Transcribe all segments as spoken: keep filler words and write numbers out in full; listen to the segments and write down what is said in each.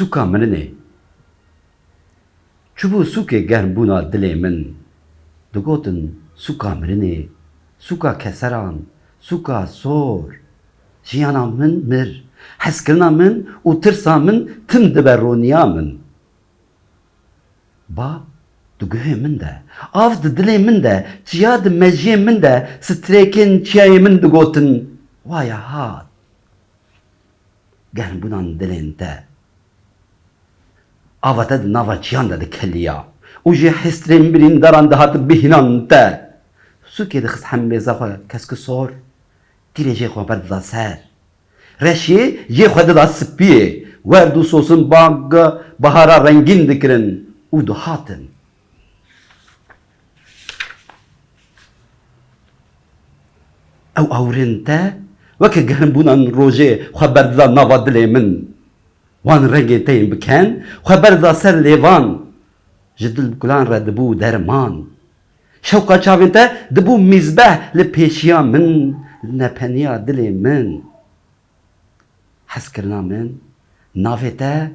Sûka mirinê. Çûbû sûkê germbûna dilê min. Digotin sûka mirinê, sûka keseran, sûka sor. Jiyana min mir, hezkirina min û tirsa min tim dibe roniya min. Ba di guhê min de, av di dilê min de, çiya di mejiyê min de, strêkên çiyayê min digotin, waya hat. Germbûnan dilên te. Ava te di nava çiyan de dikeliya û ji hestirên birîndaran dihat bihînan te. Sûkê dixist hembêza xwe keskisor, tîrê jê xwe berdida ser. Reşê jê xwe dida spiyê, werd û sosin banga bahara rengîn dikirin û dihatin. Ew awirên te weke germbûnan rojê xwe berdida nava dilê min. Wan rengên te yên bi ken xwe berdida ser lêvan. Ji dilgulan re dibû derman. Şewqa çavên te dibû mîzbeh li pêşiya min, li nepeniya dilê min. Hezkirina min, navê te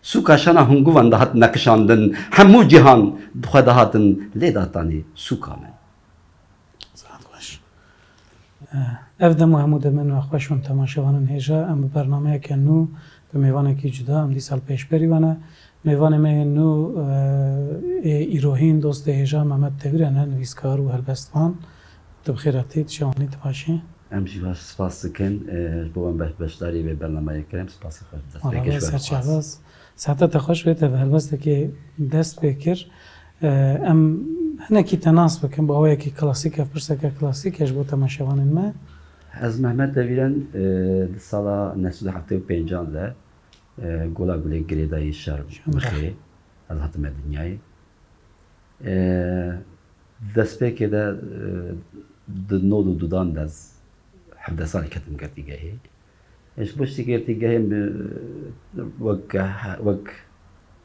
sûka şana hunguvan dihat neqişandin, hemû cîhan bi xwe dihatin lê datanî sûka min. Saet xweş. Ev dem û hemû demên we xweş hûn temaşevanên hêja. Em bi bernameyeke nû, bi mêvanekî cuda em dîsa li pêşberî we ne. Mêvanê me yên nû, e, ê îrohîn dostê hêja Mehmet Tewîren e, nivîskar û helbestvan. Tu bi xêr hatî, tu çawanî, tu baş î? Em jî baş spas dikin, e, ji bo em beş-, beşdarî vê bernameyê kirin, spasê xwe ji destpêkê ji we dixwazim. Saeta te xweş bê, te bi helbestekê dest pê kir. E, em hinekî te nas bikin, bi awayekî klasîk, ev pirseke klasîk e ji bo temaşevanên me. Ez Mehmet Tewîren, e, di sala neh sed û heftê û pêncan de, e, Gola Gulê Girêdayî Şermixê, ez hatime dinyayê. E, destpêkê de, e, di nod û dudan de ez hevdeh salî ketim girtîgehê. E, ji bo ştî girtîgehê min, e, wek, wek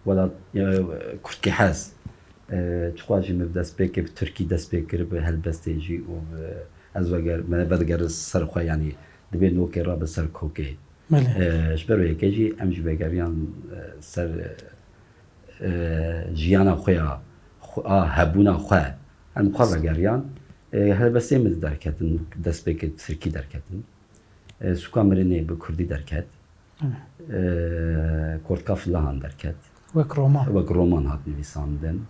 welat, e, kurtkî hez, e, çiqas jî min bi destpêkê bi tirkî dest pê kir, bi helbestê jî û bi, ez veger-, me vedigerin ser xwe, yanî dibê nokê rabe ser kokê. Belê. E, ji ber wê yekê jî em jî vegeriyan, e, ser, e, jiyana xwe ya, xwe, a hebûna xwe. Em xwe vegeriyan, e, helbestê min derketin, destpêkê tirkî derketin. E, Sûka Mirinê bi kurdî derket. Evet. E, Kortka Filahan derket. Wek roman. Wek roman hat nivîsandin.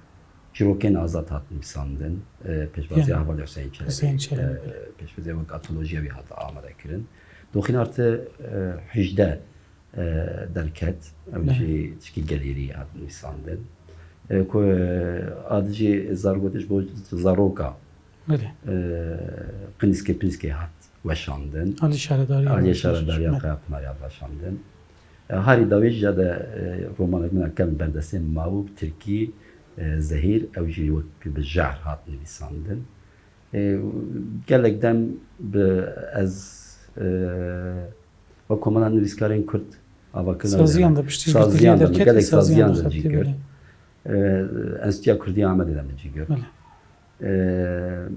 Çîrokên Azad hat nivîsandin. E, pêşwaziya Hevalê Huseyîn Çelebî. Huseyîn Çelebî. E, pêşwaziya wek antolojiya wî hat amade kirin. Doxîn artı, e, hejdeh, e, derket. Ew jî tişkî gelêrî hat nivîsandin. E, ku, e, adijî zargotiş bo zaroka. Belê. E, Qinîskê Pinîskê hat weşandin. Alî Şaredariya Alî Şaredariya Qeyapınarê hat weşandin. E, harî dawî jî de, e, romanek min a kevn berdestê mabû bi tirkî, e, Zehîr, ew jî wek bi jehr hat nivîsandin. E, gelek dem bi ez, e, wek Komela Nivîskarên Kurd avakirina saziyan de piştî saziyan de, gelek saziyan de cî girt. E, Enstîtuya Kurdî ya Amedê de min cî girt. Belê. E,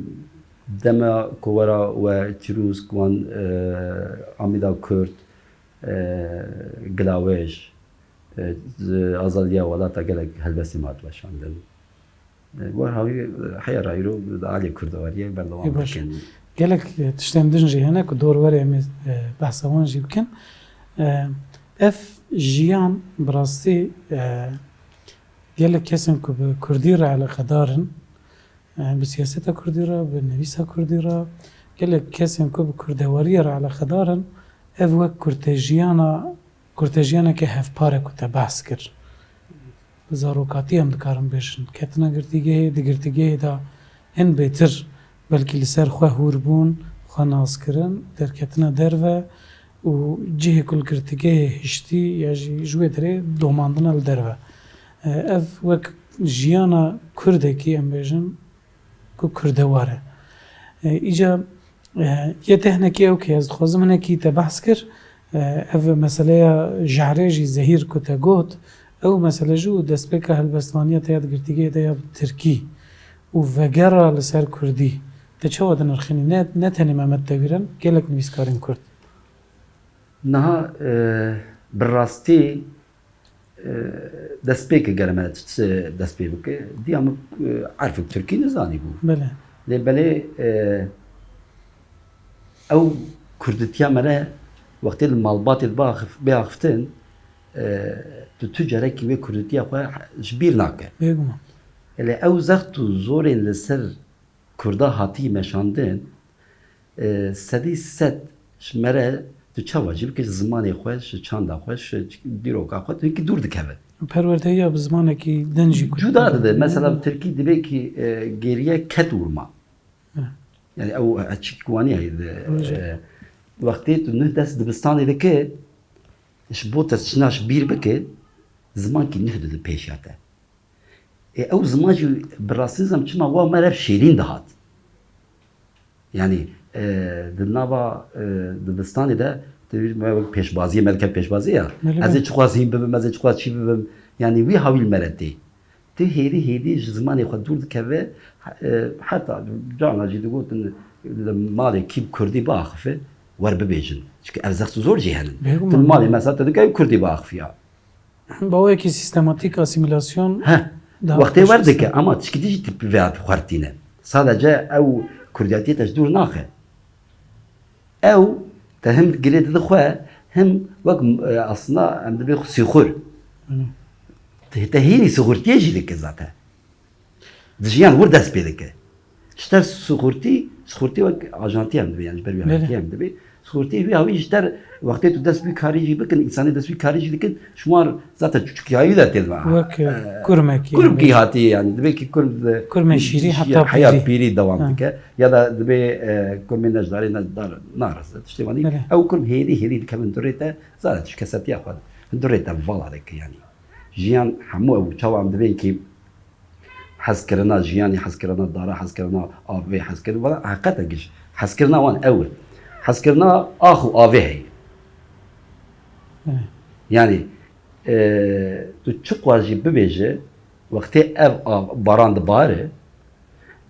dema ku wera we Çirûsk wan, e, Amîda Kurd, e, Gilawêj, e, Azadiya Welata gelek helbestê me hat weşandin. E, wer hawî heya rayîro di alê kurdewariyê berdewam dikin. Gelek, e, tiştên din jî hene ku dor werê em ê, e, behsa wan jî bikin. E, ev jiyan bi rastî, e, gelek kesên ku bi kurdî re eleqedar in, e, bi siyaseta kurdî re, bi nivîsa kurdî re, gelek kesên ku bi kurdewariyê re eleqedar in, ev wek kurtejiyana, kurtejiyaneke hevpar e ku te behs kir. Bi zarokatî em dikarin bêjin, ketina girtîgehê, di girtîgehê de hin bêtir belkî li ser xwe hûr bûn, xwe nas kirin, derketina derve û cihê ku li girtîgehê hiştî ya jî ji wê derê domandina li derve. E, ev wek jiyana kurdekî, em bêjin, ku kurdewar e. E, îca, e, yê tehnekî ew ke ez dixwazim hinekî te behs kir, e, ev meseleya jehrê jî, zehîr ku te got, ew mesele jî û destpêka helbestvaniya te ya di girtîgehê de ya bi tirkî û vegera li ser kurdî, te çawa dinirxînî? Ne, ne tenê Mehmet Tewîren, gelek nivîskarên kurd. Niha, e, bi rastî, e, destpêkê gere me çi destpê bike. Diya min, e, erfek tirkî nizanîbû. Belê. Lê belê, e, ew kurditiya me re wextê li malbatê dibe axif-, bê axiftin, e, tu tu carekî wê kurditiya xwe ji bîr nake. Bêguman. Lê ew zext û zorên li ser Kurda hatî meşandin, e, sedî sed ji me re tu çawa jî bike ji zimanê xwe, ji çanda xwe, ji dîroka xwe, tu hinkî dûr dikeve. Perwerdehiya bi zimanekî din jî Kurd Cuda dide. Mesela bi tirkî dibê ki, e, geriye ket vurma. Hı. Yani ew açık waniye, e, wextê tu nuh dest dibistanê dike, ji bo te çina ji bîr bike, zimankî nuh dide pêşiya te. Ê, ew ziman jî bi rastî zam çima wa me rev şêrîn dihat. Yani, e, di nava, e, dibistanê de, tu me wek pêşbaziyê, me dike pêşbazî ya. Belê, Ez ê belê. çiqas hîn bibim, ez ê çiqas çî bibim. Yani wî hawî li me re tê. Tu hêdî hêdî ji zimanê xwe dûr dikeve, e, heta carna jî digotin li malê kî bi kurdî biaxife, wer bibêjin. Çunke ev zext û zor jî henin. Bêguman. Tu li malê mesela te dike ew kurdî biaxifiya. Bi awekî sîstematîk asîmîlasyon Heh, daha wextê wer dike, ama tişkî dî jî tip vê xwertîne. Sadece ew kurdiyatiyê te ji dûr naxe. Ew te him girê dide xwe, him wek, e, aslında em dibê xwe sîxur. Hı. Te, te hînî sîxurtiyê jî dike zaten. Di jiyan wir dest pê dike. Ji te sixurtî, sixurtî wek ajantî em dibê, yani ji ber wî Belê. ajantî em dibê. Sixurtî wî hawî ji te wextê tu dest wî karî jî bikin, însanê dest wî karî jî dikin, şima zaten çuçukiyayî de tê dibe. Wek, e, kurmekî, Kurmkî yani. hatî yani, dibê ki kurm de Kurmê şîrî heta heya pîrî. pîrî dewam Ha. dike. Ya da dibê, e, kurmê nejdarê nejdar nareze. Tiştê wanî Belê. ew kurm hêdî hêdî dikevin durê te, zaten tişkesetiya xwe durê te vala dike yani. Jiyan hemû ew çawa em dibên ki hezkirina jiyanê, hezkirina dara, hezkirina avê, hezkirin-, valla heqete giş. Hezkirina wan ew e. Hezkirina ax û avê heye. Hı. Yani, e, tu çiqas jî bibêje, wextê ev av, baran dibare,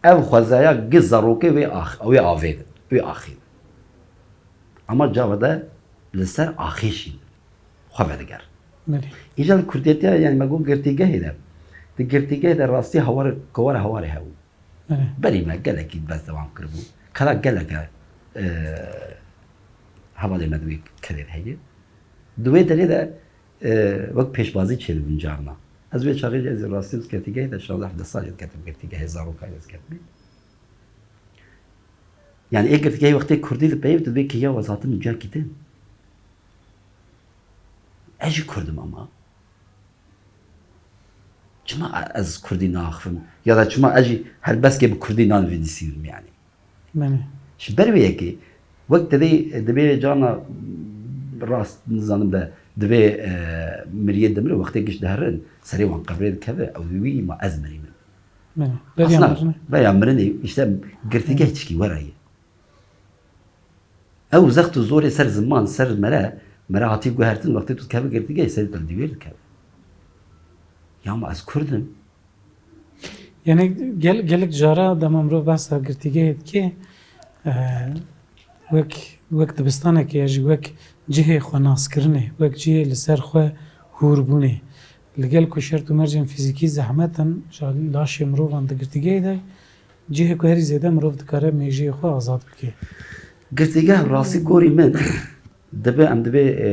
ev xwezaya gi zarokê wê ax-, wê avê, wê axê. Ama cava de li ser axê şîn. Xwe vediger. Belê. Îja li kurdiyetiya, yani me got girtîgehê de. Di girtîgehê de rastî hawar, kewara hawarê hebû. Belê. Berî me gelekî berdewam kiribû. Kara geleke, e, hevalê me di wê kerê de heye. Di wê derê de, e, wek pêşbazî çêdibûn carna. Ez wê çaxê jî ez rastî girtîgehê de şazdeh hevdeh salî diketim girtîgehê zarokayê ez ketimê. Yani ê girtîgehê wextê kurdî li peyv dibê ki ya ez hatim cihekî din. Ez jî kurdim ama. Çima ez kurdî naxivim? Ya da çima ez jî helbestê bi kurdî nanivîsînim yani? Belê. Ji ber wê yekê, wek te dê, dibê carna rast nizanim de, dibê, e, miriyê dimire, wextê giş diherin, serê wan qebrê dikeve, ew wî ma ez mirî min. Belê. Beriya Aslında, mirinê. Beriya mirinê, işte girtîgeh Hı. çikî were ye. Ew zext û zorê ser ziman, ser mere, mere hatî guhertin, wextê tu dikeve girtîgehê, serê te li dîwêr dikeve. Ya ma ez kurd im. Yani gel-, gelek cara dema mirov behsa girtîgehê dike, e, wek, wek dibistanekê ya jî wek cihê xwe naskirinê, wek cihê li ser xwe hûrbûnê. Li gel ku şert û mercên fîzîkî zehmet in, ji alî laşê mirovan di girtîgehê de, cihê ku herî zêde mirov dikare mêjiyê xwe azad bike. Girtîgeh rastî gorî min dibe, em dibê, e,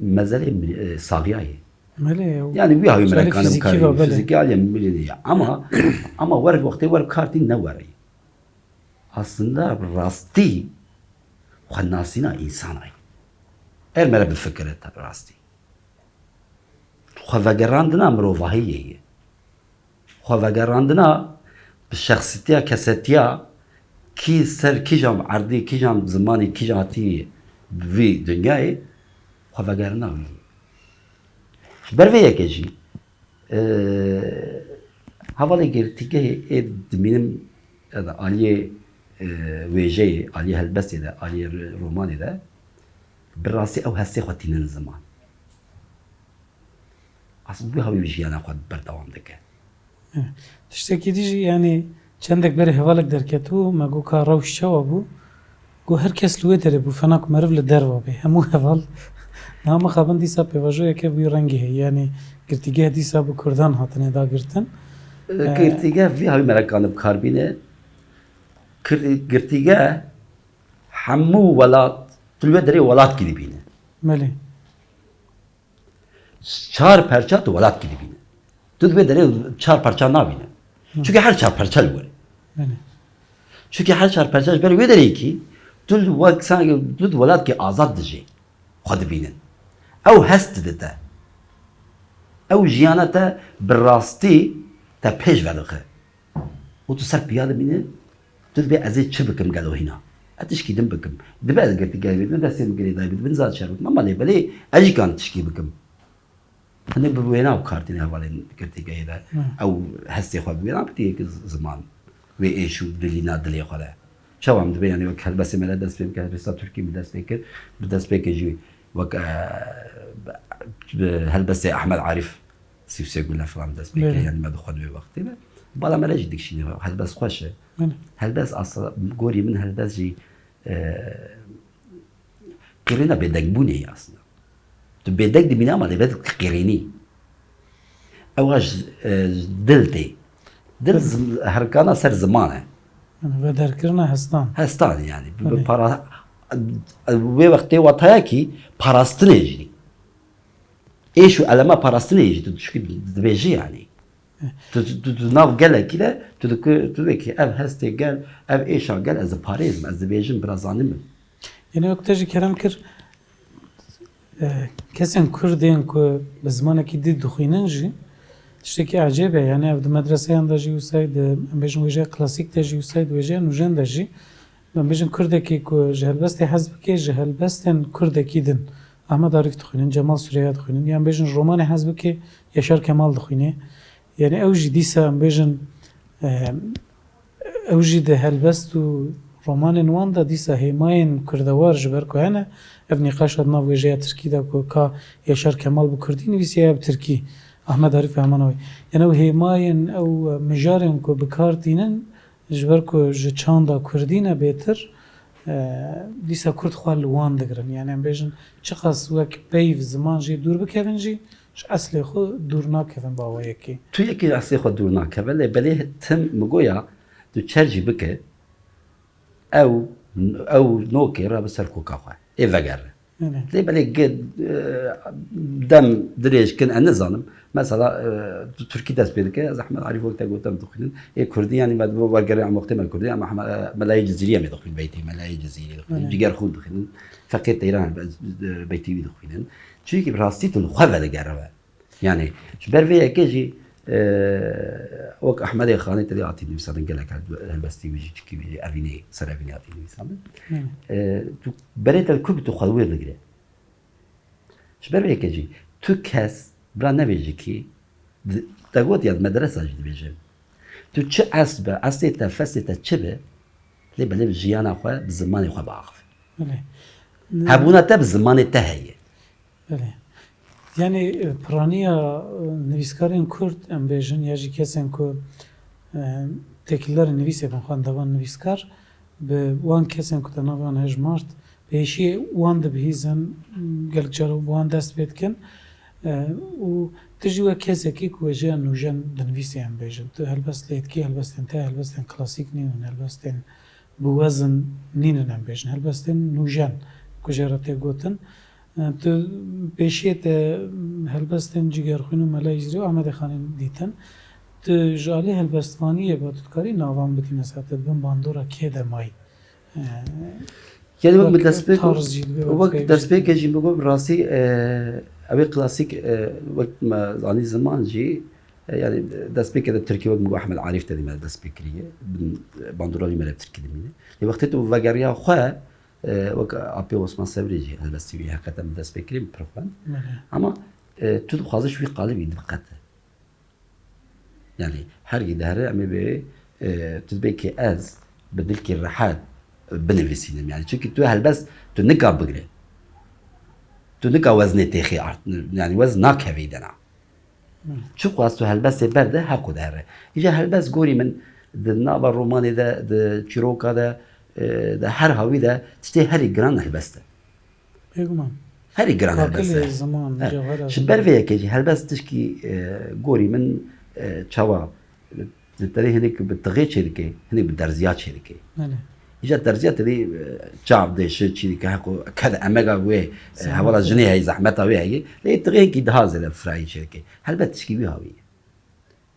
mezelê mil-, e, saxiyayê. Belê, ew Yani wî hawî ji alî merekane fîzîkî bikare, ve, belê. Fîzîkî alî milî ya. Ama, ama wer wextê wer kar tî ne were. Aslında rastî xwenasîna însanayê. Er mere bifikire te rastî. Xwevegerandina mirovahiyê ye. Xwevegerandina bi şexsîtiya kesetiya kî ser kîjan erdî, kîjan zimanî, kîjan hatî vî dinyayê xwevegerina wî. Ji ber vê yekê jî, e, hevalê girtîgehê ê dimînim, e, aliyê, e, wêjeyê, aliyê helbestê de, aliyê ro-, romanê de bi rastî ew hestê xwe tînin ziman. Aslında wî hawî jiyana xwe berdewam dike. Tiştekî dî jî, yanî çendek berê hevalek derketibû, me got ka rewş çawa bû? Got her kes li wê derê bû, fena ku meriv li derva bê. Hemû heval Niha mixabin dîsa pêvajoyeke wî rengî heye, yanî girtîgeh dîsa bi kurdan hatine dagirtin. Girtîgeh vî hawî merekan bi kar bîne. Kir-, girtîgeh hemû welat, tu li wê derê welatkî dibîne. Belê. Çar perça tu welatkî dibîne. Tu di vê derê çar perça nabîne. Hı. Çünkü her çar perça li wir. Belê. Çünkü her çar perça ji ber wê derê kî tu li wek sanki tu di welatkî azad dijî xwe dibînin. Ew hest dide te. Ew jiyana te bi rastî te pêş vedixe. Û tu ser piya dibîne, tu dibê ez ê çi bikim gelo hîna? Ez tişkî din bikim. Dibe ez girtîgehê bibim, destê min girêdayî bibin, zad şer bikim. Ama lê belê ez jî kan tişkî bikim. Hindê bi wêna û kartînê hevalên girtîgehê de Hı. ew hestê xwe bi wêna bidî yek ziman. Wê êş û dilîna dilê xwe de. Çawa min dibe, yanî wek helbestê me re dest pê bike, helbesta Tirkî min dest pê kir, bi destpêkê jî wek, e, bi helbestê Ehmed Arîf sî û sê gule falan dest pê kir, Belê. yanî me dixwend wê wextê de. Bala me re jî dikişîne, helbest xweş e. Belê. Helbest asla gorî min helbest jî, e, qirêna bêdengbûnê ye aslında. Tu bêdeng dimîne ama lê bed qirênî. Ew a ji, e, ji dil tê. Dil Dil. zim-, herikana ser ziman e. Yani vederkirina hestan. Hestan yani. Bi Belê. para, wê wextê wataya ki parastinê jî. Êş û elema parastinê jî tu dişkî dibêjî yani. Eh. Tu, tu, tu, tu nav gelekî de tu dikî, tu dibê ki ev hestê gel, ev êşa gel, ez diparêzim, ez dibêjim, bira zanî min. Yanî wek te jî kerem kir, e, kesên Kurd ên ku bi zimanekî dî dixwînin jî tiştekî ecêb e. Yanî ev di medreseyan de jî wisa ye, di, em bêjin wêjeya klasîk de jî wisa ye, di wêjeya nûjen de jî. Em bêjin Kurdekî ku ji helbestê hez bike, ji helbestên Kurdekî din, Ahmet Arîf dixwînin, Cemal Süreya dixwînin, yan bêjin romanê hez bike, Yaşar Kemal dixwîne. Yanî ew jî dîsa em bêjin, e, ew jî di helbest û romanên wan de dîsa hêmayên kurdewar ji ber ku hene, ev nîqaşa di nav wêjeya tirkî de ku ka Yaşar Kemal bi kurdî nivîsiye ya bi tirkî, Ahmet Arîf û heman wê. Yanî ew hêmayên, ew mijarên ku bi kar tînin, ji ber ku ji çanda kurdî ne bêtir, e, dîsa kurd xwe li wan digirin. Yanî em bêjin çiqas wek peyv ziman jê dûr bikevin jî, ji eslê xwe dûr nakevin bi awayekî. Tu yekî eslê xwe dûr nakeve, lê belê tim mi goya tu çer jî bike, ew, ew nokê re bi ser koka xwe. Ê vegere. Belê. Lê belê ge-, e, dem dirêj kin, ez nizanim. Mesela, e, tu Tirkî dest pê dike, ez Ehmed Arîf wek te gotim dixwînin. Ê Kurdî, yanî me dibe wergerê em wextê me Kurdî, em Ehmed, e, Melayê Cizîrî em ê dixwîn beytê, Melayê Cizîrî dixwîn. Belê. Cigerxûn dixwînin. Feqîr Teyran, e, beytê wî dixwînin. Çunkî bi rastî tu li xwe vedigere we. Yani, ji ber vê yekê jî, e, wek Ehmedê Xanê tedê hatî nivîsandin gelek hel-, helbestî wî jî, çikî wî jî, evînê, ser evînê hatî nivîsandin. Hı. E, tu berê te li ku bi tu xwe wir digire. Ji ber vê yekê jî, tu kes, bira nevêjikî, di-, te got ya medresa jî dibêje. Tu çi esl be, eslê te, feslê te çi be, lê belê bi jiyana xwe, bi zimanê xwe biaxive. Belê. Hebûna te bi zimanê te heye. Belê. Yanî, e, piraniya, e, nivîskarên Kurd, em bêjin, ya jî kesên ku, e, têkildarên nivîsê bin, xwendevan, nivîskar, bi wan kesên ku te navê wan hejmart, pêşiyê wan dibihîzin, gelek cara wan dest pê dikin. E, û tu jî wek kesekî ku wêjeya nûjen dinivîsî, em bêjin. Tu helbest lê dikî, helbestên te, helbestên klasîk nînin, helbestên bi wezin nînin, em bêjin. Helbestên nûjen ku jê re tê gotin. E, tu pêşiyê te helbestên Cigerxwîn û Mela Îzrî û Amedê Xanê dîtin. Tu ji alî helbestvaniyê ve tu dikarî navan bidî, mesela tu di bin bandora kê de mayî? E, Yanî wek wek min destpêk, tarz jî dibe, wek wek peyvê destpêkê jî min got, rastî, e, ew ê klasîk, e, wek me zanî ziman jî, e, yanî destpêkê de tirkî wek min got, Ehmed Arîf tedî me dest pê kiriye. Bin, e, bandora wî me re tirkî dimîne. Lê wextê tu vegeriya xwe, e, wek Apê Osman Sebrî jî helbestî wî heqeten min dest pê kiriye, min pir xwend. Belê. Ama, e, tu dixwaze ji wî qalibî dibiqete. Yani her gi dihere em ê bê, e, tu dibê ki ez bi dilkî rehet binivîsînim. Yani çünkü tu helbest tu nika bigre. Tu nika weznê têxê art, yani wezn nakevê dena. Hmm. Çiqas tu helbestê berde heqo dihere. Îca helbest gorî min di nava romanê de, di çîroka de, e, di her hawî de tiştê herî giran helbest e. Bêguman. Herî giran helbest e. Ziman, cewhera ziman. Ji ber vê yekê jî helbest tişkî, e, gorî min, e, çawa, e, tenê hinek bi tixê çêdike, hinek bi derziya çêdike. Belê. Îja derziya tenê, e, çav dêşe çêdike, heqo ked emega wê, e, hevala jinê heye, zehmeta wê heye. Lê tixê hinkî daha zêde firayî çêdike. Helbet tişkî wî hawî ye.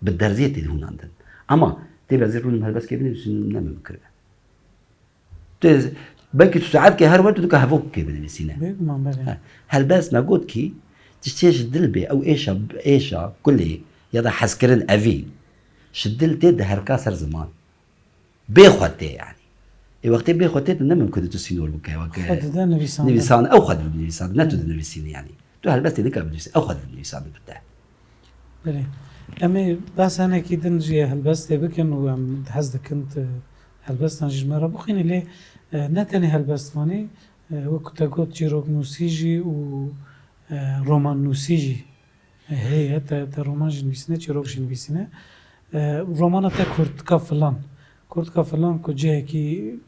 Bi derziyê tê hûnandin. Ama tê bezê rûnim helbest kê binivîsînim ne mimkun e. Tu, belkî tu saetkê her wer tu dika hevokê binivîsîne. Bêguman, belê. He. Helbest me got kî tiştê ji dil bê, ew êşa, êşa kulê ya da hezkirin evîn ji dil tê diherika ser ziman. Bê xwe tê yanî. Ê wextê bê xwe tê tu ne mimkun tu sînor bike. Weke xwe dide nivîsandin. Nivîsan, ew xwe dide nivîsandin, ne tu dinivîsînî yanî. Tu helbestê nikare binivîsî, ew xwe dide nivîsandin bide. Belê. Em ê behsa hinekî din jî helbestê bikin û em hez dikin tu helbestan jî ji me re bixwînî, lê, e, ne tenê helbestvanî, e, wek te got çîroknûsî jî û, e, romannûsî jî heye, te, te roman jî nivîsîne, çîrok jî nivîsîne. E, romana te Kurtka Filan. Kurtka Filan ku cihekî,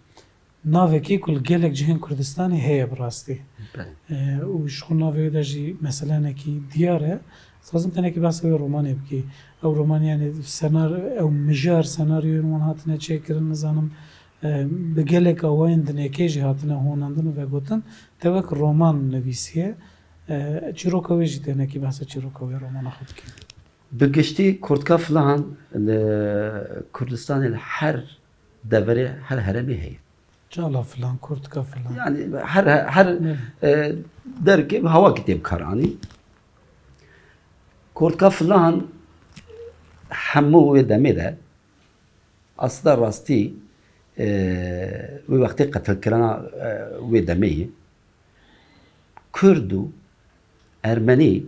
navekî ku li gelek cihên Kurdistanê heye bi rastî. Belê. E, û ji xwe navê wê de jî meselenekî diyar e. Dixwazim tenekî behsa wê romanê bikî. Ew roman, yani senar-, ew mijar senaryoyên wan hatine çêkirin, nizanim, e, bi gelek awayên dinêkê jî hatine honandin û vegotin. Te wek roman nivîsiye. E, çîroka wê jî tenekî behsa çîroka wê romana xwe bikî. Bi giştî Kurtka Filan li Kurdistanê li her deverê, her herêmê heye. Çala filan, Kurtka filan. Yani her, her, Evet. e, derkê bi hawakî tê bikaranî. Kurtka Filan hemû wê demê de aslında rastî, e, wê wextê qetilkirina, e, wê demê yî Kurd û Ermenî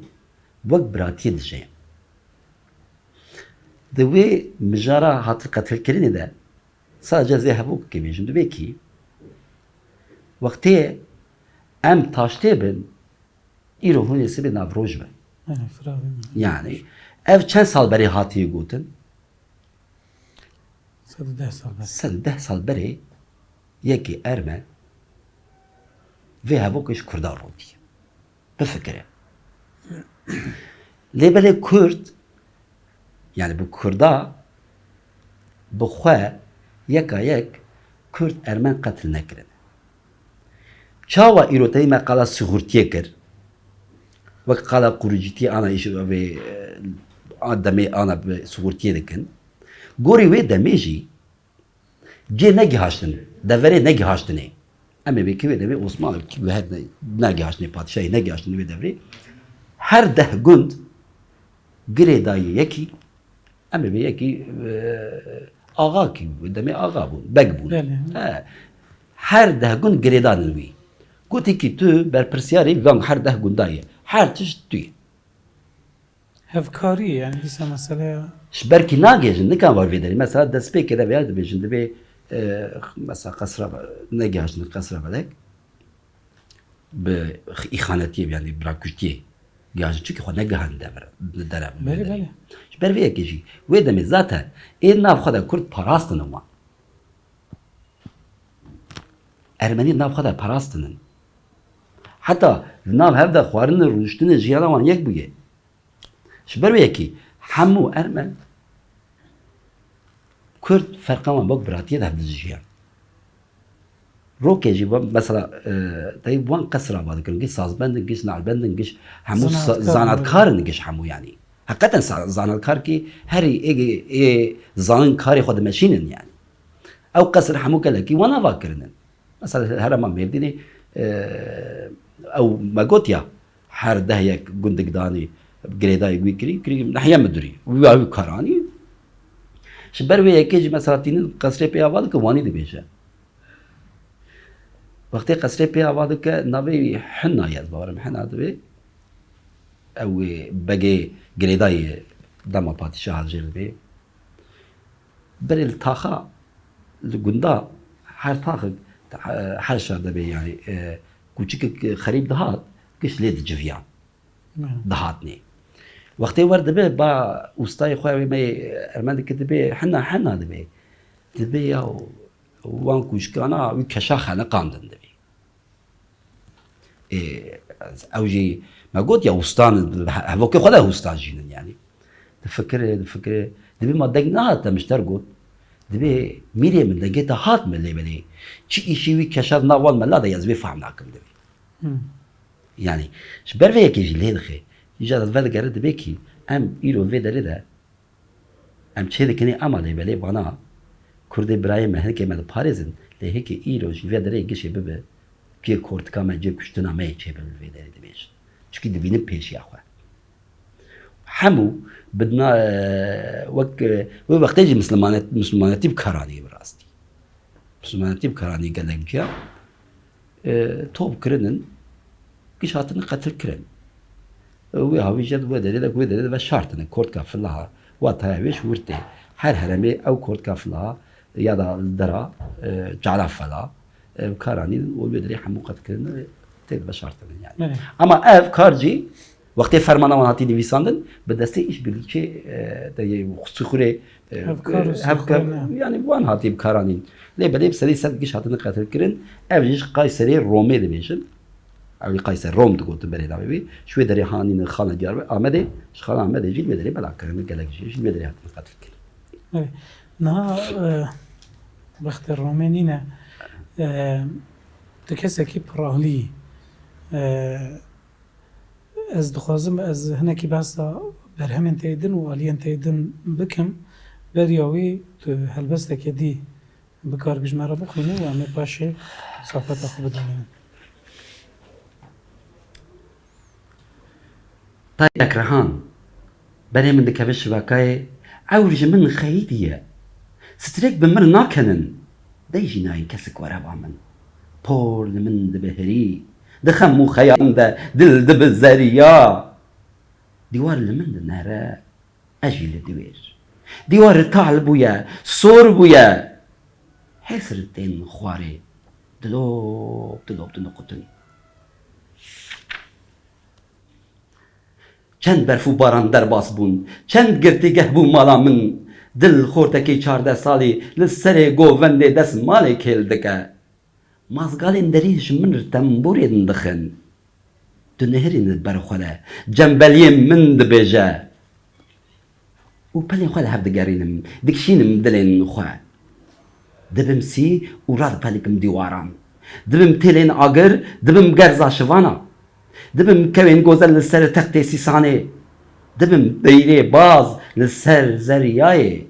wek biratiyê dijîn. Di wê mijara hatin qetilkirinê de sadece zê hevokê bêjim, dibê kî wextê em taştê bin, îro hûn ê sibê navroj bin. Aynen, firavî min. Yani ev çend sal berê hatiye gotin? Sed û deh sal berê. Sed û deh sal berê yekê erme vê hevokê ji Kurda rotiye. Bifikire. Lê belê Kurd, yani bi Kurda, bi xwe yeka yek Kurd Ermen qetil nekirin. Çawa îro teyî me qala sigortiyê kir? Wek qala qurucîtiyê ana îş vê, e, a demê ana bi sigortiyê dikin. Gorî wê demê jî cê negihaştin, deverê negihaştinê. Em ê bê kivê demê Osmanlı ki her ne-, negihaştinê, padişahî negihaştinê wê devrê. Her deh gund girêdayê yekî, em ê bê yekî, e, axa kî, demê axa bûn, beg bûn. Belê. He. Her deh gund girêdanin wî. Gotî kî tu berpirsiyarî van her deh gunda yî. Her tişt tu yî. Hevkarî, yani dîsa meseleya. Ji ber kî nagêjin, nikan war vê derî. Mesela destpêkê de vêya dibêjin, dibê, e, mesela qesra be-, negihaştin qesra belek. Bi îxanetiyê, yani birakuştiyê gihaştin. Çunke xwe negihan dever, dere. Belê, belê. Ji ber vê yekê jî. Wê demê zaten ê nav xwe de Kurd parastin wan. Ermenî nav xwe de parastinin. Heta nav hev de xwarin, rûniştin, jiyana wan yek bûye. Ji ber wê yekî hemû Ermen, Kurd ferqa wan bak biratiyê de hev dijiyan. Rokê jî, mesela, e, teyî wan qesra ava dikin, giş sazbendin, giş nalbendin, giş hemû sa-, Zanatkar, zanatkarin, giş hemû yani. Heqeten sa-, zanatkar kî herî ê, ê zanin karê xwe dimeşînin yani. Ew qesir hemû gelekî wan ava kirinin. Mesela herêma Mêrdînê, e, ew me got ya, her deh yek gundik danî, girêdayî wî kirî, kirî nehiye midurî. Wî wî karanî. Ji ber wê yekê jî mesela tînin qesrê pê ava dike, wanî dibêje. Wextê qesrê pê ava dike, navê wî Hina ye, ez bawerim Hina dibê. Ew ê begê girêdayî dema padîşaha jê dibê. Berê li taxa, li gunda her taxek, her şar de bê, yani, e, kûçikek xerîb dihat, giş lê diciviyan. Hmm. Dihatnê. Wextê wer dibe, ba ustayê xwe wê me Ermen dike, dibe Hina, Hina dibe. Dibe ya wan kûçikana wî keşa xeniqandin dibe. Ê, Ew jî me got ya hûstan, hevokê xwe de hûstan jînin yani. Difikire, difikire. Dibê ma deng nehate min ji te re got. Dibê mîrê min dengê te hat min lê belê. Çi îşî wî keşand nav wan mela de ez wê fehm nakim dibê. Hmm. Yani, ji ber vê yekê jî lê dixe. Îcar ez vedigere dibê kî em îro vê derê de em çê dikinê ema lê belê vana Kurdê birayê me hinekê me diparêzin, lê hêkê îro jî vê derê gişê bibe cê kortika me, cê kuştina me yê çê bibe vê derê dibêjin. Çikî dibînin pêşiya xwe. Hemû bidna, e, wek, e, wê wextê jî mislimanet-, mislimanetî bi kar anî bi rastî. Mislimanetî bi kar anî gelek ciya, e, top kirinin, giş hatinin qetil kirin. E, wê havî jê di wê derê de, wê derê de veşartine. Kortka filaha, wataya wê ji wir tê. Her heremê ew kortka filaha ya da dera, e, cala fela, e, bi kar anîn û wê derê hemû qetil kirin, e, tê de veşartine yani. Belê. Ama ev kar jî wextê fermana wan hatî nivîsandin, bi destê îşbirlikê, e, de yê xusûxurê, e, Hevkar û hevkar, sîxurê ne. Yani wan hatî bi kar anîn. Lê belê bi sedî sed giş hatine qetil kirin. Ev jî ji Qayserê Romê dibêjin. Ew jî Qayser Rom digotin berê navê wî. Ji wê derê hanîne xana Diyarbekir, Amedê, ji xana Amedê jî li wê derê bela kirin. Gelek jî ji wê derê hatine qetil kirin. Evet. Niha, e, wextê Romê nîne, e, tu kesekî pirahlî, e, Ez dixwazim ez hinekî behsa berhemên te yê din û aliyên te yê din bikim. Beriya wî tu helbestekê dî bikar ji me re bixwînî û em ê paşê sohbeta xwe bidomînin. Tayek Rehan, berê min dikeve şibakayê, ewr ji min xeyîdî ye. Strêk bi mir nakenin, dey jî nayên kesik were ba min. Por li min dibihirî, di xem û xeyalan de dil dibi zeriya. Dîwar li min dinere, ez jî li dîwêr. Dîwar rital bûye, sor bûye. Hêsir tên xwarê, dilop dilop diniqutin. Çend berf û baran derbas bûn, çend girtîgeh bû mala min. Dil xortekî çardeh salî li serê govendê destmalê kêl dike. Mazgalên derî ji min re tembûrên dixin. Tu nihêrîne li ber xwe de, cembeliyê min dibêje. Û pelên xwe li hev digerînim, dikişînim dilên xwe. Dibim sî û radipelikim dîwaran. Dibim têlên agir, dibim gerza şivana. Dibim kewên gozel li ser textê sîsanê. Dibim deyrê baz li ser zeryayê.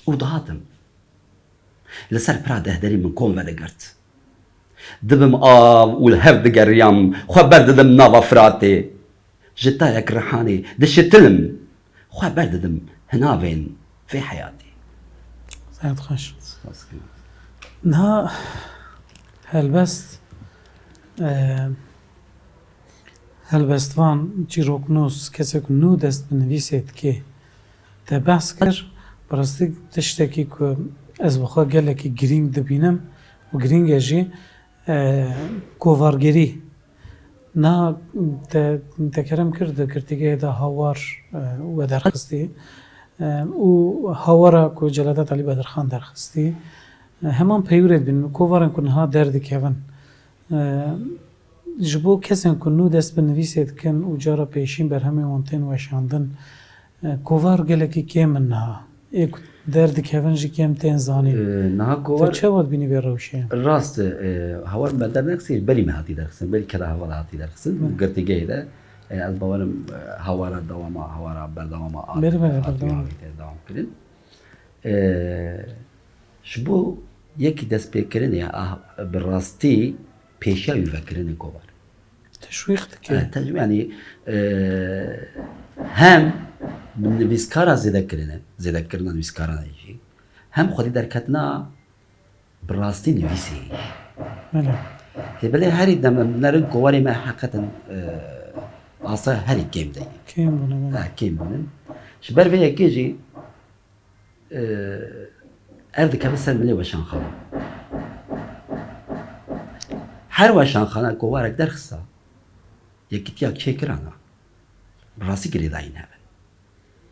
Û dihatim. Li ser pira dehderî min kom vedigirt. Dibim av û li hev digeriyam, xwe berdidim nava Firatê. Ji Tayek Rihanê dişitilim, xwe berdidim hinavên vê heyatê. Zehmet xweş. Spas dikim. Niha helbest, e, helbestvan, çîroknûs, kesek nû dest bi nivîsê dike. Te behs kir, bi rastî tiştekî ku ez bi xwe gelekî girîng dibînim û girîng e jî, e, kovargerî. Na te, te kerem kir di girtîgehê de hawar, e, we derxistî. E, û hawara ku Celadet Elî Bedirxan derxistî. E, heman peywirê dibînin, kovarên ku niha derdikevin. E, Ji bo kesên ku nû dest bi nivîsê dikin û cara pêşîn berhemên wan tên weşandin, e, kovar gelekî kêm in niha. Ê ku derdikevin jî kêm tên zanîn. E, niha kovar... Tu çawa dibînî vê rewşê? Rast e, e, hawar me dernexistî, berî me hatî derxistin, berî keda hevala hatî derxistin. Hı. Girtîgehê de, e, ez bawerim, e, hawara dewama, hawara berdewama a... Berî me hatî, berdewam. Hatî dewam kirin. E, ji bo yekî destpêkirinê a bi rastî pêşiya wî vekirinê kovar. Teşwîq dike. E, te-, yanî, e, hem nivîskara zêde kirine, zêdekirina nivîskaran jî, hem xwedî derketina bi rastî nivîsê. Belê. Lê belê herî dem em nerin kovarê me heqeten, e, asta herî kêm de ye. Kêm bûne, belê. Ha, kêm bûne. Ji ber vê yekê jî, e, ev dikeve ser milê weşanxana. Her weşanxana kovarek derxista, yekîtiya çêkirana, bi rastî girêdayî nebe.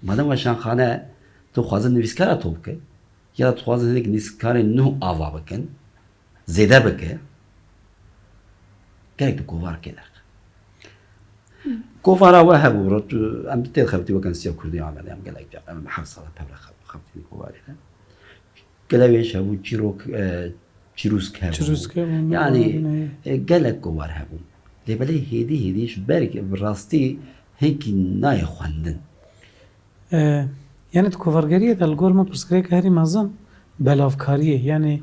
Madem weşanxane tu xwazin nivîskara to bike, ya tu xwazin hinek nivîskarên nû ava bikin, zêde bike, Gelek di kovarkê derxe. Kovara we hebû, rot, em tê xebitî weke Nivîsiya Kurdî Amedê, em gelek em heft sala pevre xebitî di kovarê de. Gelek wê ji hebû çîrok, e, çîrûsk hebû. Çîrûsk hebû, Yani, e, gelek kovar hebûn. Lê belê hêdî hêdî ji ber bi rastî hinkî nayê xwendin. E, yani di kovargeriyê de li gor min pirsgirêka herî mezin belavkariyê, yani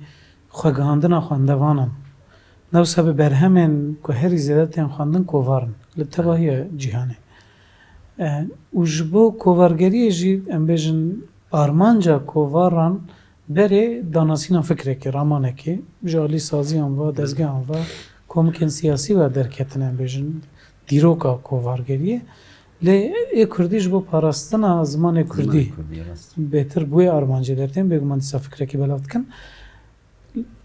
xwegihandina xwendevanan. Ne wisa bi berhemên ku herî zêde tên xwendin kovar in li tevahiya cîhanê. E, û ji bo kovargeriyê jî em bêjin armanca kovaran berê danasîna fikrekê, ramanekê, ji alî saziyan ve, dezgehan ve, komikên siyasî ve derketine, em bêjin, dîroka kovargeriyê. Lê ê kurdî ji bo parastina zimanê kurdî Zimanê kurdî, rast. bêtir bi wê armancê dertên, bêguman dîsa fikrekî belav dikin.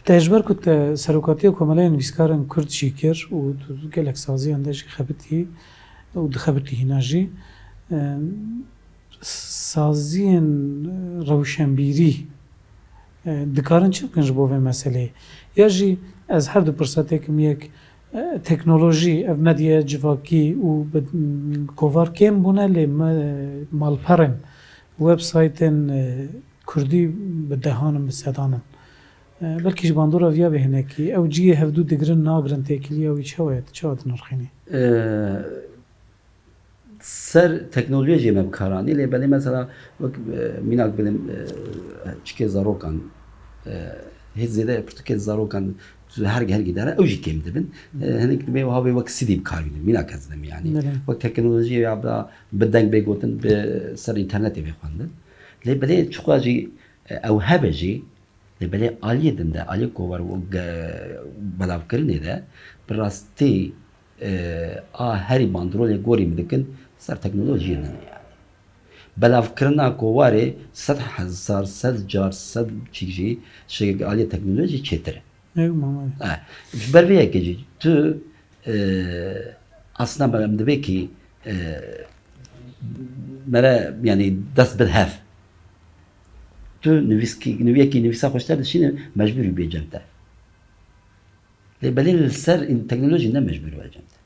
Te ji ber ku te serokatiya Komeleya Nivîskarên Kurd jî kir û tu gelek saziyan de jî xebitî û dixebitî hîna jî, e, saziyên rewşenbîrî, e, dikarin çi bikin ji bo vê meseleyê? Ya jî ez her du pirsa têkim yek, e, teknolojî, ev medyaya civakî û bi, kovar kêm bûne, lê me, malperên, websaytên, e, kurdî bi dehan in, bi sedan in. E, belkî ji bandora viya bê hinekî, ew cihê hevdû digirin, nagirin, têkiliya wî çawa ye, tu çawa dinirxînî? E, ser teknolojiyê jî me bi kar anî, lê belê mesela wek, e, mînak bidim, e, çikê zarokan, e, hêz zêde pirtûkê zarokan tu her, her gidere ew jî kêm dibin. E, hinek dibê wiha wê wek C D bi kar bînin, mînak ez didim yani. Belê. Wek teknolojiyê ya bi, bi deng bê gotin, bi ser înternetê bê xwendin. Lê belê çiqas jî, e, ew hebe jî, lê belê aliyê din de, aliyê kovar û ge-, belavkirinê de bi rastî, e, a herî bandrolê gorî min dikin ser teknolojiyê din yani. Belavkirina kovarê sed hezar, sed car, sed çîk jî ji aliyê teknolojî çêtir e. Ew, mamê. E, ji ber vê yekê jî tu, e, aslında em dibê ki, e, mere, yani dest bir hev. Tu nivîskî-, nivîyekî nivîsa xweştir dişîne, mecbûrî bê cem te. Lê belê li ser in-, teknolojî ne mecbûrî were cem te.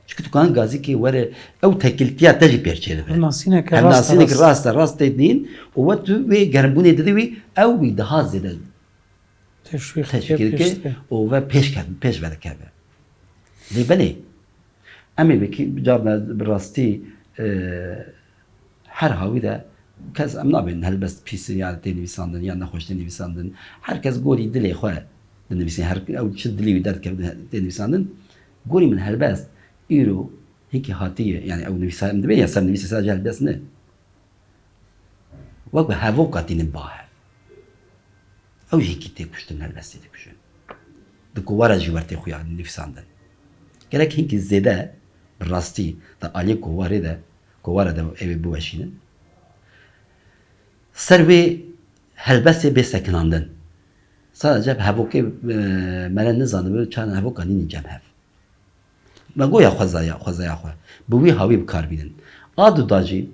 Çünkü tu kan gazîkê were ew tekiltiya te jî pêr çêdibe. Hevnasînek Hevnasînek rast e, rast e. rast e, rast tê dîn û we tu wê germbûnê didî wî, ew wî daha zêde Teşwîq teşwîq dike, dike pêş dike. û ve pêş kevin, pêş vedikeve. Lê belê, em ê vekî carna bi rastî, e, her hawî de kes em nabên helbest pîs ya tê nivîsandin ya nexweş tê nivîsandin. Her kes gorî dilê xwe dinivîsî, her ew çi dilî wî derdikeve tê nivîsandin. Gorî min helbest îro hinkî hatiye, yani ew nivîsa em dibê ya ser nivîsê ser helbest ne. Wek bi hevoka tînin ba hev. Ew jî hinkî tê kuştin, helbestê dikuşin. Di kovara jî wer tê xuya nivîsandin. Gerek hinkî zêde bi rastî di aliyê kovarê de, kovara de ew ê biweşînin. Ser wê helbestê bê sekinandin. Sadece hevokê, e, mere nizanibe çayan hevoka nînî cem hev. Me goya xwezaya, xwezaya xwe bi wî hawî bi kar bînin. A du da jî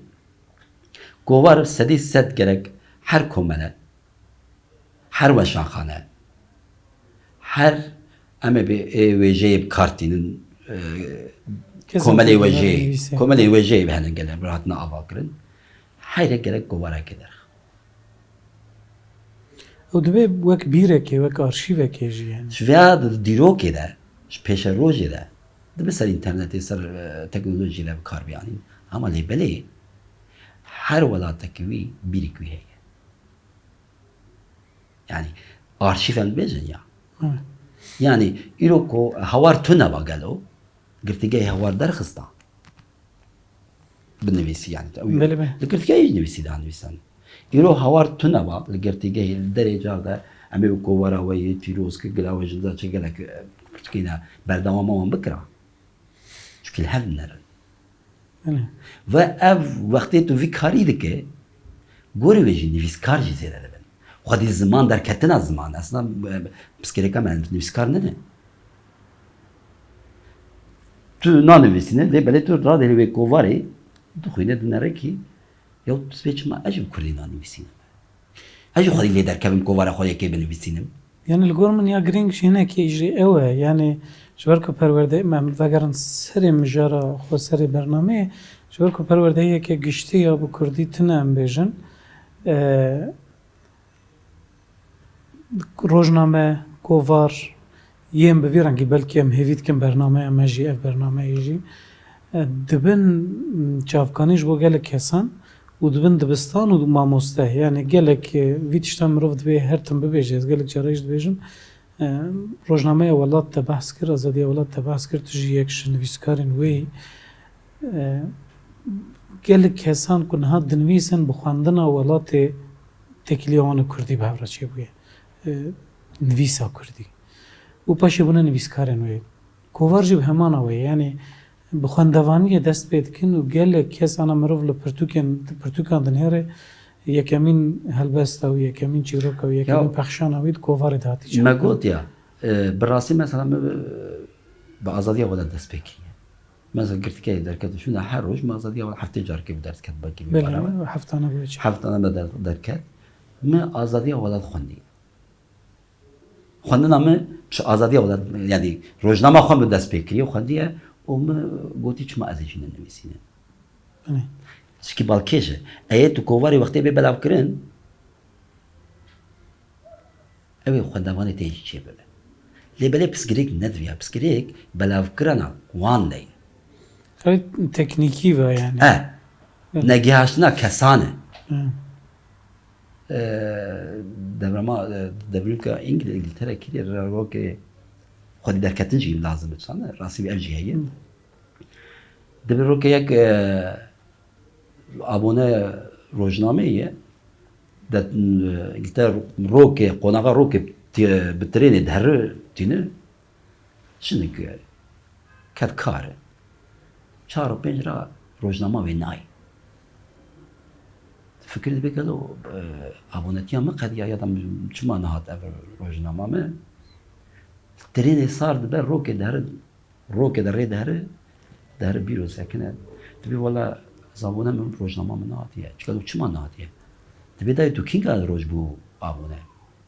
kovar sedî sed gerek her komele, her weşanxane, her em ê bê ê wêjeyê bi kar tînin, e, Kesin komelê komelê wêjeyê, nivîsê. komelê wêjeyê bi henin gele bi hatina ava kirin. Heyre gerek kovarekê derx. Ew dibe wek bîrekê, wek arşîvekê jî yani. Ji vêya di dîrokê de, ji pêşerojê de, dibe ser înternetê, ser, e, teknolojiyê de bi kar biyanîn. Ama lê belê her welatekî wî bîrek wî heye. Yani arşîv em dibêjin ya. Evet. Yani îro ku hawar tune ba gelo, girtîgehê hawar derxista. Binivîsî yani. Belê, belê. Li girtîgehê jî nivîsî da nivîsan. Îro hawar tune ba li girtîgehê li derê car de em ê bi kovara we yê tîroz ki gila we ji da çi gelek, e, pirsgirêkîna berdewama wan bikira. Çikî li hev dinerin. Belê. Ve ev wextê tu vî karî dike, gorî wê jî nivîskar jî zêde dibin. Xwedî ziman derketina ziman. Aslında, e, pirsgirêka me nivîskar nine. Tu nanivîsîne, lê belê tu radê li wê kovarê dixwîne dinere kî, ya tu dibê çima ez jî bi kurdî nanivîsînim. Ez jî xwedî lê derkevim kovara xwe yekê binivîsînim. Yani li gor min ya girîng jî hinekî jî ew e. Yani ji ber ku perwerde, em vegerin serê mijara xwe, serê bernameyê, ji ber ku perwerdeyeke giştî ya bi kurdî tune em bêjin. E, rojname, kovar, yên bi vî rengî belkî em hêvî dikin bernameya me jî, ev bernameyê jî, e, dibin çavkanî ji bo gelek kesan û dibin dibistan û mamoste. Yani gelek, e, vî tişta mirov dibê her tim bibêje. Ez gelek cara jî dibêjim, e, rojnameya welat te behs kir, azadiya welat te behs kir, tu jî yek ji nivîskarên wê yî. E, gelek kesan ku niha dinivîsin bi xwendina welatê têkiliya wan û kurdî bi hev re çêbûye. E, nivîsa kurdî. Û paşê bûne nivîskarên wê. Kovar jî bi hemana wê. Yani bi xwendevaniyê dest pê dikin û gelek kes ana mirov li pirtûkên, pirtûkan dinêre yekemîn helbesta wî, yekemîn çîroka wî, yekemîn Ya. pexşana wî di kovarê de hatî çêkirin. Me got ya, e, bi rastî mesela me bi, bi azadiya welat dest pê kiriye. Mesela girtîkeyê derket û şûna her roj me azadiya welat heftê carkê bi derdiket belkî vî Belê, bara. heftane bû çi. Heftane me der-, derket. Me azadiya welat xwendî. Xwendina me ji azadiya welat, yani rojnama xwe bi dest pê kiriye, xwendiye û me gotî çima ez ê jî nenivîsînim. Belê. Çikî balkêş e. Eyê tu kovarê wextê bê belavkirin, ew ê xwendevanê te jî çêbibe. Lê belê pirsgirêk ne di vî ya, pirsgirêk belavkirina wan de ye. Xelê teknîkî ve yani. E, Evet. negihaştina kesan e. Evet. E, devrema, e, devrîmka Îngil-, Îngiltere kiriye, rokê xwedî derketin jî lazim e, çan e, rastî ev jî heye. Hı. Dibe rokê yek, e, abone rojnameyê ye. De, e, te rokê, qonaxa rokê tê-, bi trênê diheri tîne. Jinik, e, ket kar e. Çar û pênc ra rojnama wê nayê. Fikir dibe gelo, e, abonetiya min qediya ya da min çima nehat ev rojnama min? Trênê sar dibe rokê diheri Rokê de rê diheri, diheri bîro sekine. Dibê wela ez abone min rojnama min nehatiye. Çika tu çima nehatiye? Dibê dayê tu kînka roj bû abone?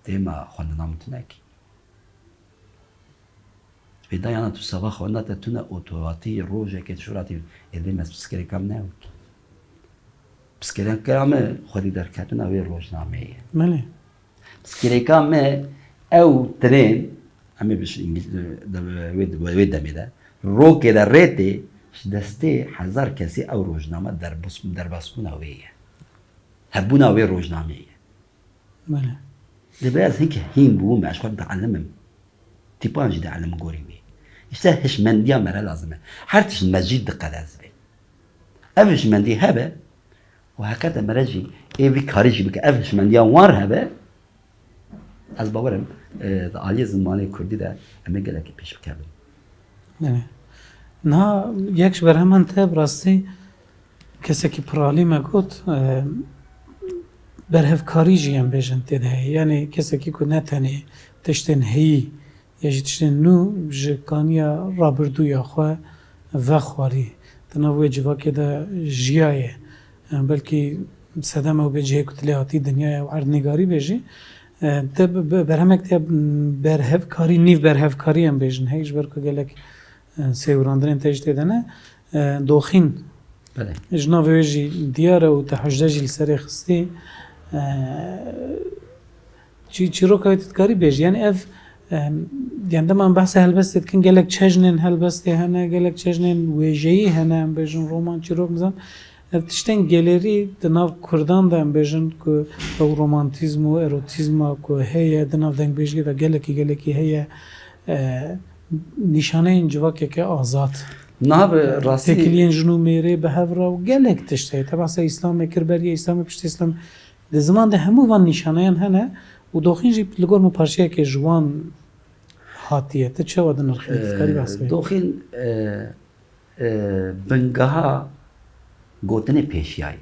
Dê me xwendina min tune kî. Dibê dayana tu seba xwendina te tune û tu hatî rojekê tu şuratî êdê me piskirêka min ne ew kî. Piskirêka me xwedî derketina wê rojnameyê ye. Belê. Piskirêka me ew trên, em ê bi ş-, îngiliz-, de, wê, wê, wê demê de, rokê de rê tê, ji destê hezar kesî ew rojname derbas-, derbasbûna wê ye. Hebûna wê rojnameyê ye. Belê. Dibê ez hinke hîn bûme, ez xwe dielimim. Tîpan jî dielim gorî wê. Îşte hişmendiya me re lazim e. Her tişt me jî diqede ez bê. Ev hişmendî hebe û heqete me re jî ê vî karî jî bike. Ev hişmendiya wan re hebe, ez bawer im, e, di aliyê zimanê kurdî de em ê gelekî pêş bikevin. Belê. Niha yek ji berheman te bi rastî kesekî piralî me got, e, berhevkarî jî em bêjin tê de heye. Yani kesekî ku ne tenê tiştên heyî ya jî tiştên nû ji kaniya rabirdûya xwe vexwarî, di nav wê civakê de jiyaye. E, belkî sedema wê bê cihê ku tu lê hatî dinyaya û erdnîgarî bê jî, e, te bi, bi, berhemek te berhevkarî, nîv berhevkarî em bêjin heye, ji ber ku gelek, e, sêwirandinên te jî tê de ne. E, doxîn. Belê. Ji navê wê jî diyar e û te hejde jî li serê xistî. E, çî-, çîroka wê tu dikarî bêjî. Yani ev, e, yani dema em behsa helbestê dikin, gelek çejnên helbestê hene, gelek çejnên wêjeyî hene, em bêjin roman, çîrok, nizam. Ev tiştên gelêrî di nav kurdan de em bêjin ku ew romantîzm û erotîzma ku heye, di nav dengbêjiyê de gelekî, gelekî heye, e, nîşaneyên civakeke azad. Niha bi rastî Têkiliyên jin û mêrê bi hev re û gelek tişt heye. Te behsa Îslamê kir, berî Îslamê, piştî Îslam. Di ziman de hemû van nîşaneyan hene û doxîn jî li gor min parçeyeke ji wan hatiye. Tu çawa dinirxînî? Tu karî behs bikî? Doxîn, e, e, bingeha gotinê pêşiya ye.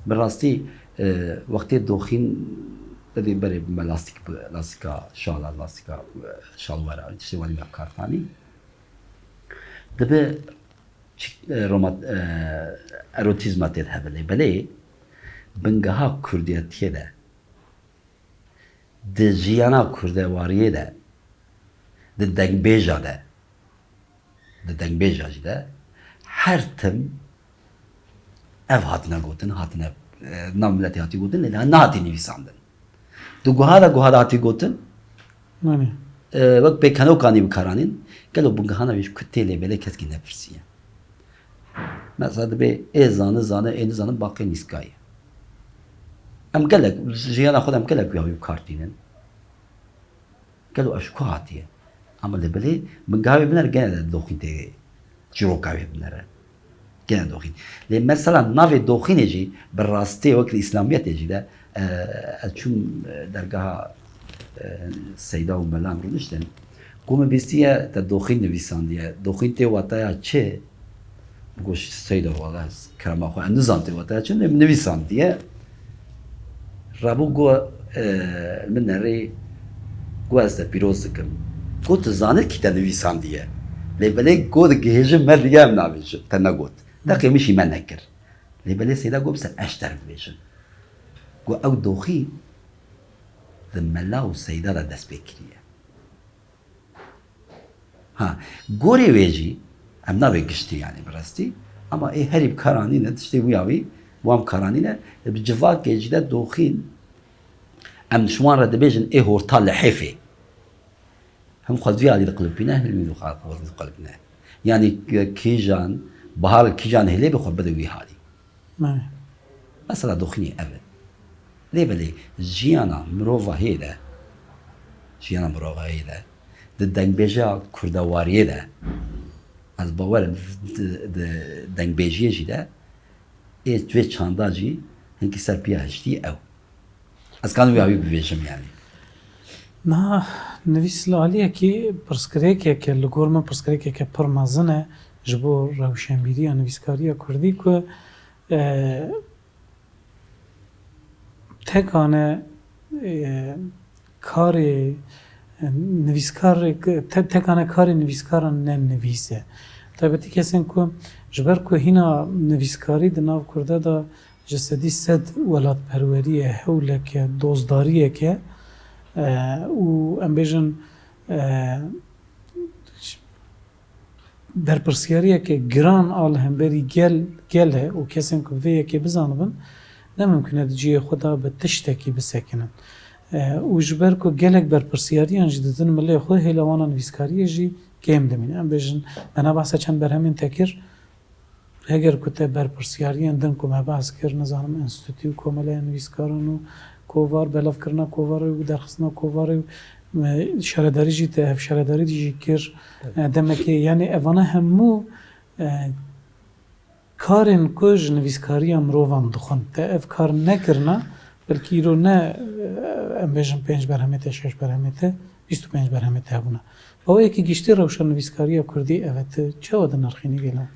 Bi rastî, e, wextê doxîn, te dê berê me lastîk bi, lastîka şala, lastîka, e, şalwera, tiştê wanî me bi kar tanî. Dibe çi, e, roma-, e, erotîzma tê de hebe lê belê bingeha kurdiyetiyê de Di jiyana kurdewariyê de, di dengbêja de, di dengbêja jî de her tim ev hatine gotin, hatine, e, nav miletê hatî gotin, lê nehatî nivîsandin. Di guha de, guha de hatî gotin, Nanî. E, wek pêkenokan î bikaranîn, gelo bingehana wê ji ku tê lê belê keskî nepirsiye. Mesela dibê ê zani, zani, ê nizani baqê nîskayê. Em gelek, jiyana xwe de em gelek wî hawî bikar tînin. Gelo ev ji ku hatiye? Ama lê belê bingeha wê binere gene de doxîn tê çîroka wê binere. Gene doxîn. Lê mesela navê doxînê jî bi rastî wek li Îslamiyetê jî de, e, ez çûm, e, dergeha, e, Seyda û Mela em rûniştin. Ku min bîstiye te doxîn nivîsandiye. Doxîn tê wataya çi? Goş Seyda wala ez kerema xwe, ez nizam tê wataya çi, min nivîsandiye. Rabû got, e, min nerê got ez te pîroz dikim. Got tu zanî kî te nivîsandiye. Lê belê got gihêjin me diye em nabêjin. Te negot. Deqê min jî me nekir. Lê belê Seyda got bi ser eşter bibêjin. Got ew doxî di Mela û Seyda de dest pê kiriye. Ha, gorê wê jî, em nabê giştî, yanî bi rastî, ama ê herî bi kar anîne, tiştê wî ya wî, wan bi kar anîne, bi civakê jî de doxîn, em ji wan re dibêjin ê horta lihêfê. Him xwe vî alî diqilipîne, him wî xwe diqilipîne. Yanî kîjan, bahar kîjan hêlê bi xwe bide wî halî. Belê. Mesela doxînê ev e. Lê belê jiyana mirovahiyê de, jiyana mirovahiyê de, di dengbêjiya kurdewariyê de, ez bawer im di, di dengbêjiyê jî de, ê vê çanda jî hinkî ser piya hiştî ew. Ez kanim wî hawî bibêjim yanî. Niha nivîs li aliyekî pirsgirêkeke, li gor min pirsgirêkeke pir mezin e ji bo rewşenbîriya nivîskariya kurdî ku, e, tekane, e, karê, e, nivîskar, te-, tekane karê nivîskaran ne nivîs e. Taybetî kesên ku ji ber ku hîna nivîskarî di nav Kurda de ji sedî sed welatperweriyê, hewleke, dozdariyeke, e, û em bêjin, e, berpirsiyariyeke giran a li hemberî gel, gel e û kesên ku vê yekê bizanibin, ne mimkun e di cihê xwe de bi tiştekî bisekinin. E, û ji ber ku gelek berpirsiyariyan jî didin milê xwe, hêla wana nivîskariyê jî kêm dimîne. Em bêjin, me ne behsa çend berhemên te kir, Heger ku te berpirsiyariyên din ku me behs kir, nizanim, enstîtû û komeleya nivîskaran û kovar, belavkirina kovarê û derxistina kovarê û, e, şaredarî jî te ev şaredarî jî kir. Evet. E, demekê, yanî evana hemû, e, karên ku ji nivîskariya mirovan dixwin, te ev kar nekirina, belkî îro ne, e, em bêjin pênc berhemê te, şeş berhemê te, bîst û pênc berhemê te hebûna. Bi awayekî giştî rewşa nivîskariya kurdî ev e, tu çawa dinirxînî vêla?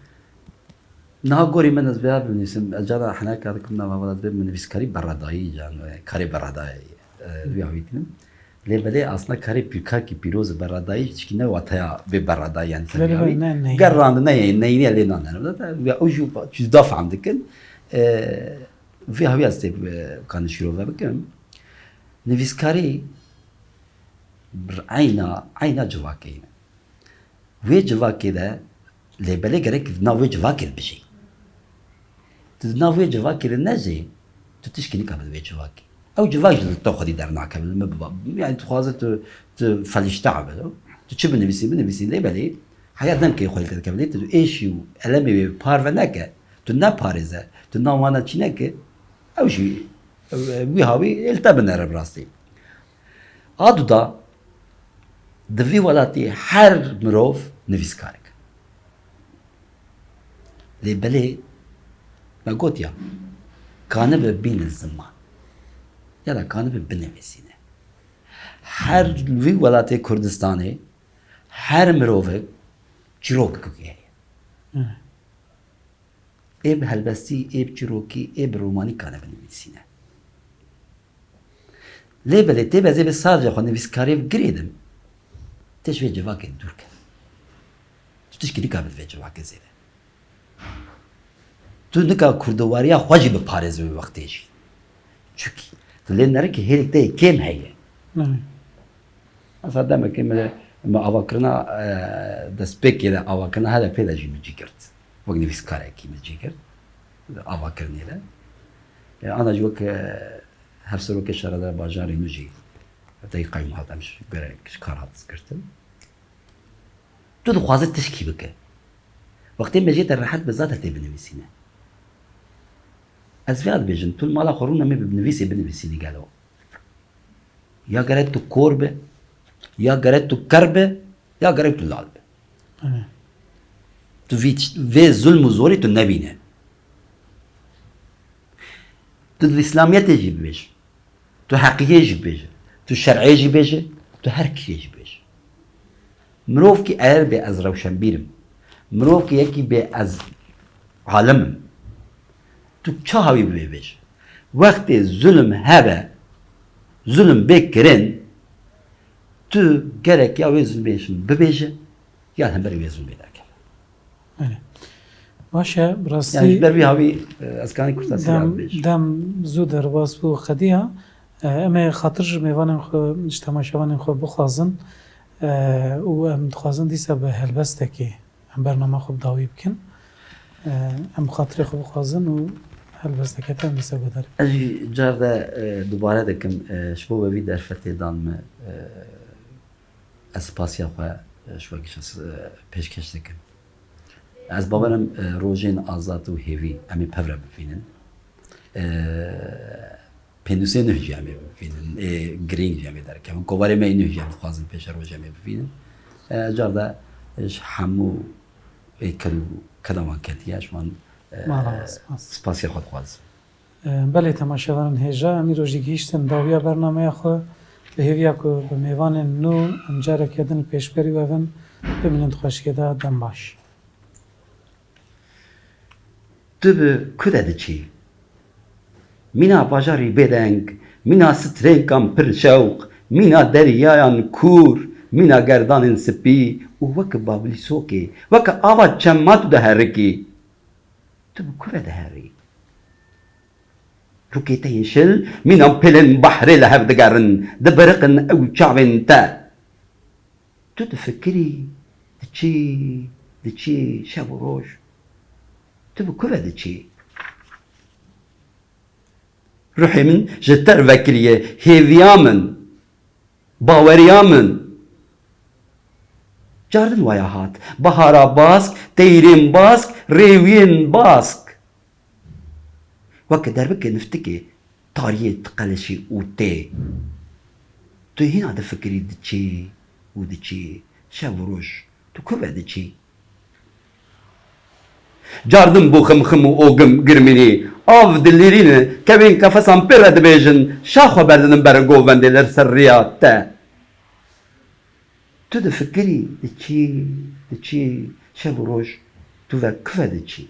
Niha gorî min ez vêya binivîsim, ez cara heneka dikim nava vela dibê min nivîskarî berredayî, can, e, karê berredayî, e, vîya wî kinim. Lê belê aslında karê pî-, karkî pîroz û berredayî tişkî ne wateya vê berredayî, yanî Belê, belê, ne, ne. Gerrandine ye, neyîne lê nane. Vêya ew jî cuda fehm dikin. E, vê hawî ez tê, e, kanî şîrove bikim. Nivîskarî bir eyna, eyna civakê ye. Wê civakê de, lê belê gerek di nav wê civakê de bijî. Tu di nav wê civakê de nejî, tu tişkî nikabî di wê civakê. Ew civak jî li te xwedî dernakeve, li min biba. Yani tu dixwaze tu, tu felîşte be. Tu çi binivîsî, binivîsî, lê belê heya demkê xwe li te dikeve, lê tu êşî û elemê wê parve neke, tu neparêze, tu nav wana çî neke, ew jî, ew, wî hawî ê li te binere bi rastî. A du da, di vî welatî her mirov nivîskarek e. Lê belê me got ya, kanibe bînin ziman. Ya da kanibe binivîsîne. Her li vî welatê Kurdistanê her mirovek çîrokek heye. Evet. Ê bi helbestî, ê bi çîrokî, ê bi romanî kane binivîsîne. Lê belê tê bezê bi sadece xwe nivîskariyê bi girêdim. Tê ji vê civakê dûr ke. Tu tişkî nikabî di vê civakê zêde. Tu nika kurdewariya xwe jî biparêzî wê wextê jî. Çunkî tu lê nerikî hêlek te yê kêm heye. Belê. Mesela demekê me, me avakirina, e, destpêkê de avakirina H D P de jî min cî girt. Wek nivîskarekî min cî girt. Avakirinê de. E, ana jî wek, e, hevserokê şaredara bajarê nû jî tey qeym hat em ji gerek ji kar hat girtin. Tu dixwaze tişkî bike. Wextê mejiyê te rehet be zaten tê binivîsîne. Ez vê dibêjim, tu li mala xwe rûne me bi nivîsê binivîsînî gelo. Ya gerek tu kor be, ya gerek tu ker be, ya gerek tu lal be. Belê. Tu vî, vê zulm û zorî tu nebîne. Tu di Îslamiyetê jî bibêje. Tu heqiyê jî bêje. Tu şer'ê jî bêje. Tu her kîrê jî bêje. Mirovkî eger bê ez rewşenbîr im. Mirovkî yekî bê ez alim im. Tu çawa wî bibê bêje. Wextê zulm hebe, zulm bê kirin, tu gerek ya wê zulmê şin bibêje, ya hemberî wê zulmê derkeve. Belê. Baş e, bi Yani ji rastî ber vî havî, e, ez kanî kurtasî ya dem, bibêjim. Dem zû derbas bû qediya. E, Em ê xatir ji mêvanên xwe, ji temaşevanên xwe bixwazin. E, Û em dixwazin dîsa bi helbestekê em bernama xwe bi dawî bikin. E, Em xatirê xwe bixwazin û helbesteke te em dîsa guhdarî bikin. Ez jî car de, e, dubare dikim, e, ji bo we vî derfetê dan me, e, ez spasiya xwe, e, ji we giş, e, pêşkeş dikim. Ez bawerim, e, rojên azad û hêvî em ê pevre bibînin. E, Pênûsê nuh jî em ê bibînin, ê girîng jî em ê derkevin. Kovarê me yê nuh jî em dixwazin pêşerojê em ê bibînin. E, car de ji hemû ê kel û keda wan ketiye, ji wan, e, Mala spas. spasiya xwe dixwazim. E, Belê temaşevanên hêja, em îro jî gihîştin dawiya bernameya xwe. Bi hêviya ku bi mêvanên nû em carekê din li pêşberî we bin, bimînin di xweşiyê de, dem baş. Tu bi ku de diçî? Mîna bajarî bêdeng, mîna strênkan pir şewq, mîna deryayan kûr, mîna gerdanên spî û wek bablîsokê, wek ava çema tu diherikî. Tu bi ku ve diherî? Rûkê te yên şil mîna pêlên behrê li hev digerin, dibiriqin ew çavên te. Tu difikirî, diçî, diçî, şev û roj. Tu bi ku ve diçî? Ruhê min ji te re vekiriye, hêviya min, baweriya min. Cardin waya hat, bahara bask, teyrên bask, rêwiyên bask. Weke derbikê niftikê tariyê diqeleşî û tê. Tu hîna difikirî diçî û diçî, şev û roj, tu ku ve diçî? Cardin bû ximxim û ogim girmînî, av dilîrîne, kevên kefesan pê re dibêjin, şa xwe berdidin ber govendê li ser riya te. Tu difikirî, diçî, diçî, şev û roj, tu ve ku ve diçî?